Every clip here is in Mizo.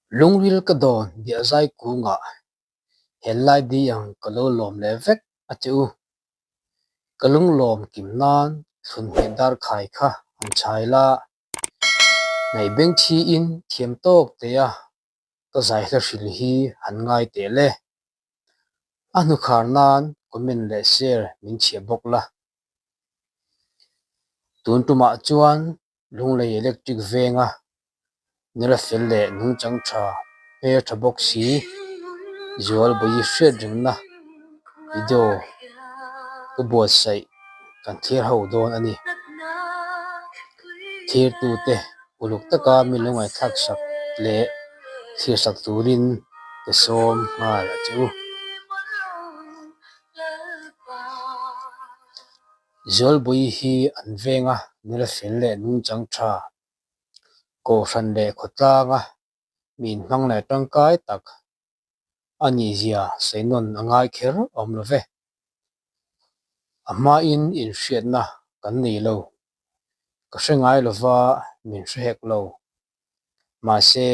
Lungril ka dawn biahzai kungah helai di ang ka lo lawm leh vek a che u. Ka lunglawm kim nan thlunhmeh darkhai kha an chhai la. Ngaihbeng thiin thiam tawk tea ka zaihla hrilh hi han ngai teh le. A hnukhar nan comment leh share min chhiah bawk la. Tun tumah chuan Lunglei electric venga nula fel leh nungchang tha hmel tha bawk si Zualbawi hriat ringna video ka buatsaih kan thlir ho dawn a ni. Thirtute uluk taka mi lo ngaihthlak sak leh thlir sak turin ka sawm nghal a che u. Zualbawi hi an venga nula fel leh nungchang tha, kohhran leh khawtlanga mi inhmang leh tangkai tak a nihzia sawi nawn a ngai kher awm lo ve. A hmain inhriatna kan nei lo, ka hre ngai lova min hre hek lo. Mahse,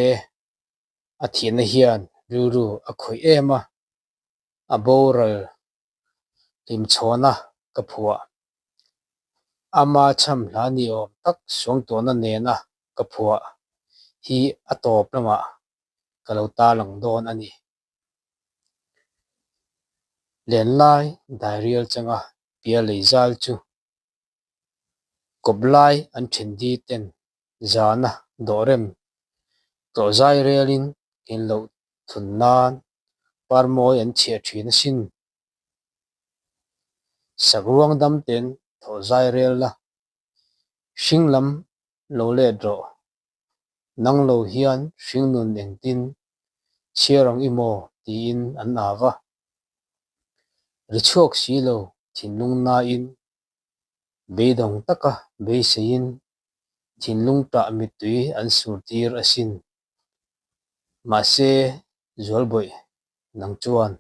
a thihna hian rilru a khawih em a, a boral hlimchhawna ka phuah. Ama chham hla ni awm tak suangtuahna nena ka phuah hi a tawp lamah ka lo tarlang dawn a ni. Lenlai dairial changa pialei zal chu kawp lai an then di ten zana dawhrem tlawh zai relin nghenloh thun nan parmawi an chhiah thin asin. Sakruang dam ten thawh zai rel la, hring lam lo let rawh. Nang lo hian hringnun engtin chhiar ang i maw tiin an au a. Ri chhuak si lo thinlung nain beidawng taka beiseiin thinlung tah mittui an sur tir asin. Mahse, Zualbawih nang chuan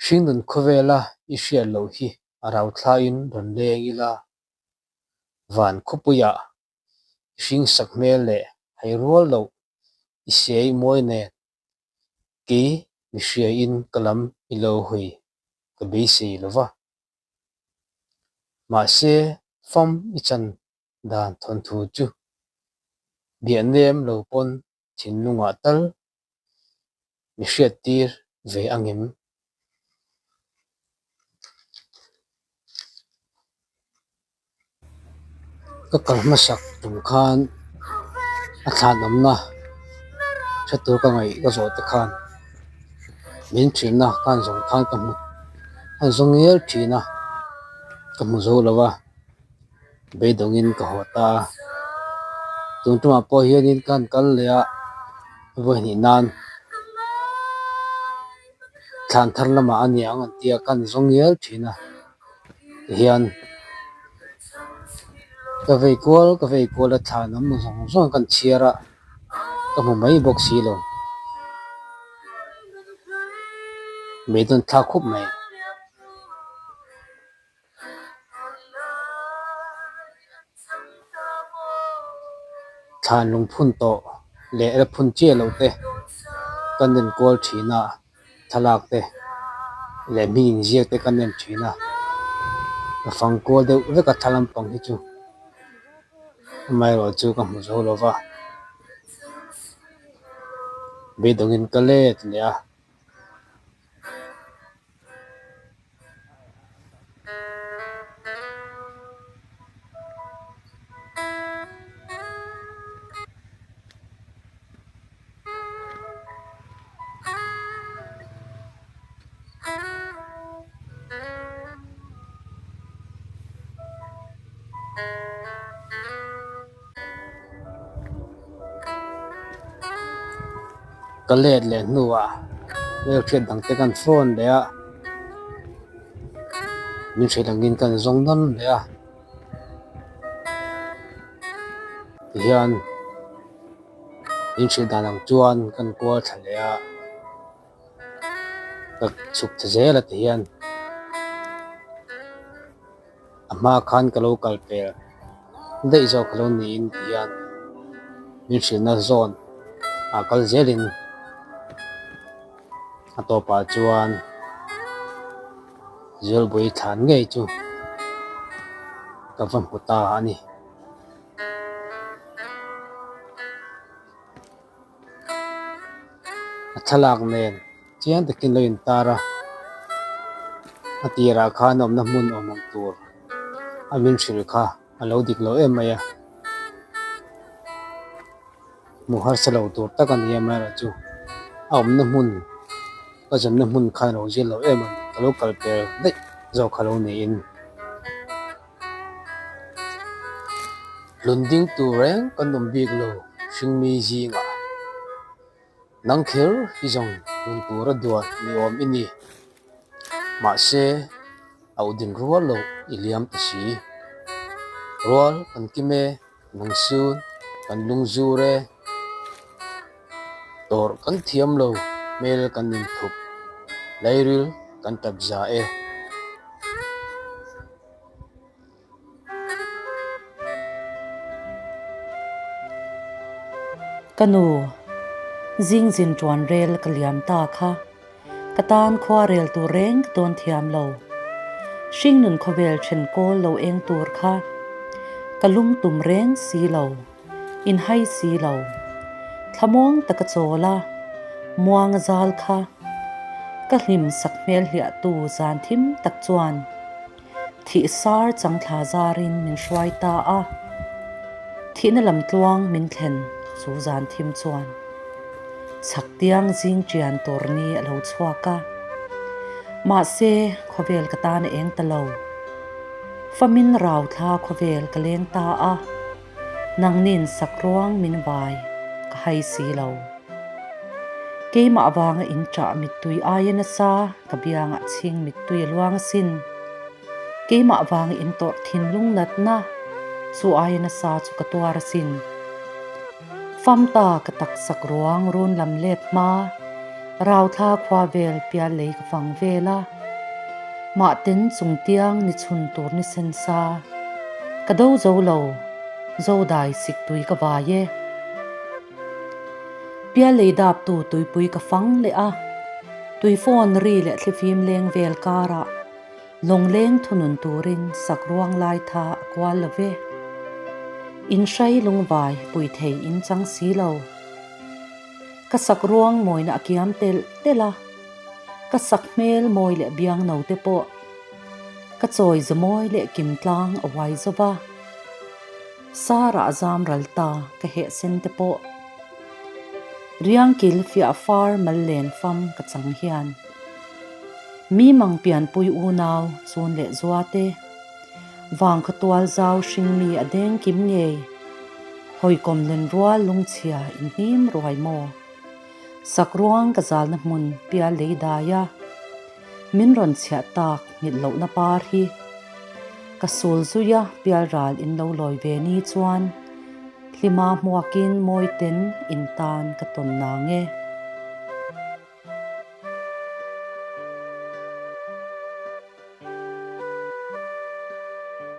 hringnun khawvela i hriat loh hi a rauhthlain rawn leng ila, van khawpuiah i hringsak hmel leh hai rual loh i siai mawi nen kei mi hriain ka lam i lo hawi ka beisei lo va. Mahse, fam i chan dan thawnthu chu biahnem lo pawn thinlungah tal mi hriattir ve ang em? Ka kal hmasak tum khan a thlanawmna hre tur ka ngaih ka zawh te khan min ṭhinna khan zawng khan ka hmu a zawng ngial ṭhin a ka hmu zo lo a. Beidawngin ka haw ta a, tun tumah pawh hianin ka han kal leh a, vawi hnih nan thlan thar lamah a ni ang an ti a, ka han zawng ngial thin a, tihian ka vei kual ka vei kual a thlan awm zawng zawng ka han chhiar a, ka hmu mai bawk si lo, beidawn thlak khup mai. Thlan lungphun tawh leh la phun chiah loh te kan en kual thin a, thlalak te leh hming inziak te kan en thin a, ka fang kual deuh vek a thla lampang hi chu amaherawhchu ka hmu zo lo va, beidawngin ka let leh a. Ka let leh hnuah hmelhriat dang te kan phone leh a, min hrilh angin kan zawng dawn leh a, tihian min hrilh dan ang chuan kan kual thla leh a, ka chhuk ta zel a tihian a hma khan ka lo kal pel daih zawk a lo niin tihian. Min hrilhna zawn ah kal zelin a tawpah chuan Zualbawi thlan ngei chu ka va hmu ta a ni. A thlalak nen chiang takin lo intar a, a tirah khan awmna hmun awm ang tur a min hrilh kha a lo dik lo em mai a, hmuh harsa lo tur tak a ni amaherawhchu a awmna hmun ka zawmna hmun khan a lo zir lo em a ni, ka lo kal per daih zawk kha lo niin. Lunding tur reng kan awm bik lo hringmi zingah. Nang kher hi zawng lun tura duan ni awm i ni. Mahse, auh din rual loh i liam ta si. Rual kan kim e, nang sun kan lung zur e. Tawrh kan thiam lo, hmel kan inthup, lairil kan tap za e. Ka nu, zing zin ṭuan rel ka liam ta kha. Ka tan khua rel tur reng ka tawn thiam lo. Hringnun khawvel then kawl lo eng tur kha. Ka lungtum reng si lo, inhai si lo. Thlamuang taka chawl a, muang a zal kha. Ka hlim sak hmel hliahtu zan thim tak chuan. Thih sar changthla zarin min hruai ta a, thihna lam tluang min thlen chu zan thim chuan chhak tiang zing ṭian tur ni a lo chhuak a. Mahse, khawvel ka tan a eng ta lo. Famin rau thla khawvel ka leng ta a, nangnin sakruang min vai ka hai si lo. Keimah vanga in ṭah mittui aia nasa ka biangah chhing mittui a luang asin. Keimah vanga in tawrh thinlung natna chu aia nasa chu ka tuar asin. Famta ka taksak ruang run lam let hma, rauthla khua vel pial lei ka fang vel a. Mahten chungtiang ni chhun tur ni sen sa ka do zo lo, zodai siktui ka vai e. Pialei daptu tuipui ka fang leh a, tuifawn ri leh thlifim leng vel karah lawngleng thunun turin sak ruang lai tha a kual lo ve. Inhrai lungvai pui thei in chang si lo. Ka sak ruang mawina a kiam telh telh a, ka sak hmel mawi leh biang no te pawh ka chawi zamawi leh kim tlang a uai zo va. Sarah a zam ral ta ka heh sen te pawh. Riangkil fiah far mal len fam ka chang hian. Mi mang pianpui unau chun leh zua te. Vang kha tual zau hring mi a deng kim ngei. Hawikom len rual lungchhia in hnim ruai maw. Sakruang ka zalna hmun pial lei dai a. Min rawn chhiah tak nghilh lohna par hi ka sul zui a, pialral in lo lawi ve ni chuan hlima hmuakin mawiten in tan ka tawn nang e.